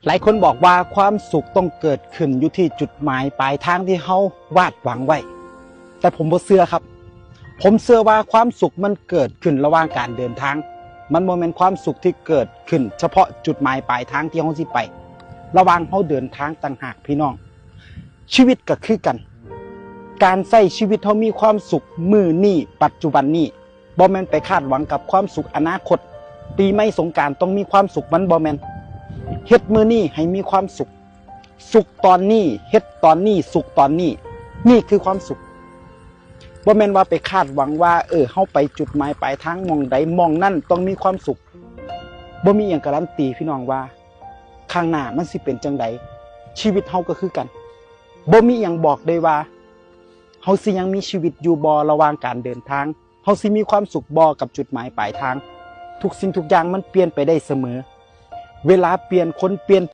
ຫຼາຍຄົນບອກວ່າຄວາມສຸກຕ້ອງເກີດຂຶ້ນຢູ່ທີ່ຈຸດໝາຍປາຍທາງທີ່ເຮົາວາດຫວັງໄວ້ ແຕ່ຜົມບໍ່ເຊື່ອຄັບ. ຜົມເຊື່ອວ່າຄວາມສຸກມັນເກີດຂຶ້ນລະຫວ່າງການເດີນທາງ. ມັນບໍ່ແມ່ນຄວາມສຸກທີ່ເກີດຂຶ້ນສະເພາະຈຸດໝາຍປາຍທາງທີ່ເຮົາຊິໄປ. ລະຫວ່າງເຮົາເດີນທາງຕ່າງຫາກພີ່ນ້ອງ. ຊີວິດກໍຄືກັນ. ການໃຊ້ຊີວິດເຮົາມີຄວາມສຸກມື້ນີ້ ປັດຈຸບັນນີ້. ບໍ່ແມ່ນໄປຄາດຫວັງກັບຄວາມສຸກອະນາຄົດ. ປີໃໝ່ສົງການຕ້ອງມີຄວາມສຸກ, ມັນບໍ່ແມ່ນ. ເຮັດມື້ນີ້ໃຫ້ມີຄວາມສຸກ. ສຸກຕອນນີ້, ເຮັດຕອນນີ້, ສຸກຕອນນີ້. ນີ້ຄືຄວາມສຸກ. ບໍ່ແມ່ນວ່າໄປຄາດຫວັງວ່າ ເອີ ເຮົາໄປຈຸດໝາຍປາຍທາງໝ່ອງໃດໝ່ອງນັ້ນຕ້ອງມີຄວາມສຸກ. ບໍ່ມີຫຍັງກາລັນຕີພີ່ນ້ອງວ່າ ຂ້າງໜ້າມັນຊິເປັນຈັ່ງໃດ. ຊີວິດເຮົາກໍຄືກັນ. ບໍ່ມີຫຍັງບອກໄດ້ວ່າ ເຮົາຊິຍັງມີຊີວິດຢູ່ບໍ່ລະຫວ່າງການເດີນທາງ. ເຮົາຊິມີຄວາມສຸກບໍ່ກັບຈຸດໝາຍປາຍທາງ. ທຸກສິ່ງທຸກຢ່າງມັນປ່ຽນໄປໄດ້ສະເໝີ. ເວລາປ່ຽນ, ຄົນປ່ຽນ,